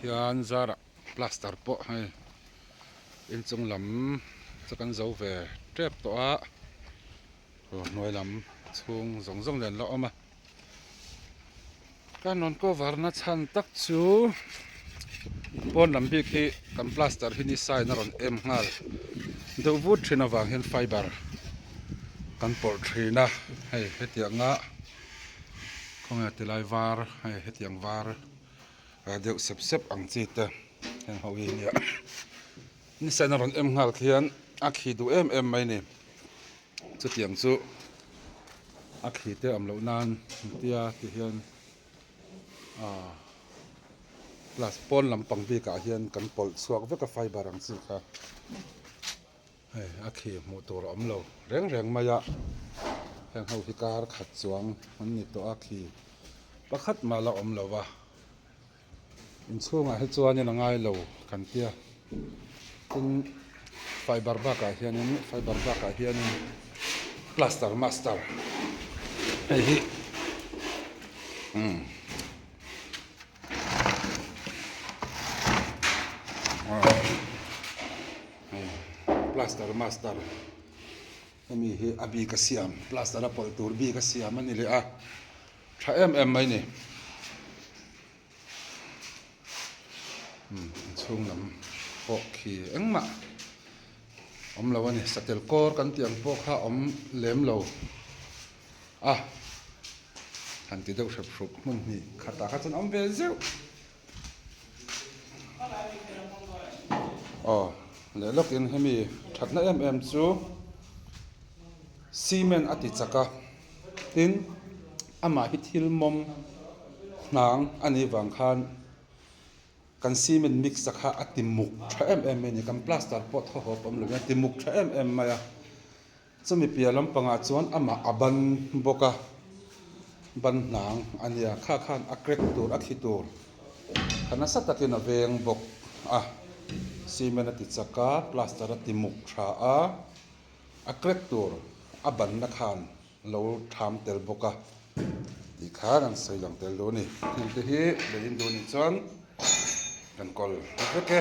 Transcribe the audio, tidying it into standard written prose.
Pathian zarah plaster pawh hei inchung lam chu kan zo ve tep tawh a, hnuai lam chhung zawng zawng nen la awm a. Ka rawn cover na chhan tak chu pawn lam bik hi kan plaster hi ni sign a rawn em nghal deuh vut thin avang hian fiber kan pawlh thin a hei hetiang a khawnge tilai var hei hetiang var deuh sep sep ang chi te heng ho hi nia ni sign a rawn em nghal khian a khi duh em em mai a ni. Chutiang chu a thli te awm loh nan tia ti hian aaa plus pawn lampang bikah hian kan pawlh chhuak vek a fiber ang chi kha hei a khi hmuh tur a awm lo reng reng mai a heng ho hi kar khat chuang an ni tawh a khi pakhat mah la awm lo va. Inchhungah hi chuanin a ngai lo kan tia tin fiber bakah hianin fiber bakah hianin plaster master hei hi umm hei plaster master hemi hi a bik a siam plaster a pawlh tur bik a siam a ni leh a. Tha em em mai ni. Umm inchhung lam pawh khi engmah awm lo a ni. Satel kawr kan tih ang pawh kha awm lem lo a, han ti deuh hrep hruk hmun hnih khatah kha chuan awm ve zeuh. Aw leh lawkin hemi thatna em em chu cement a ti chak a tin amah hi thil mawm hnang a nih vang khan kan cement mix a kha a ti muk tha em em mai a ni kan plaster pawh thaw hawp awm lovin a ti muk tha em em mai a. Chumi piah lampangah chuan amah a ban bawk a, ban hnang a nia, kha khan a crack tur a thli tur kha nasa takin a veng bawk a, cement a ti chak a, plaster a ti muk tha a, a crack tur a banna khan lo tham tel bawk a tih khan an sawi lang tel duh a ni. Hengte hi lei in duh anih chuan kan kawl vek e.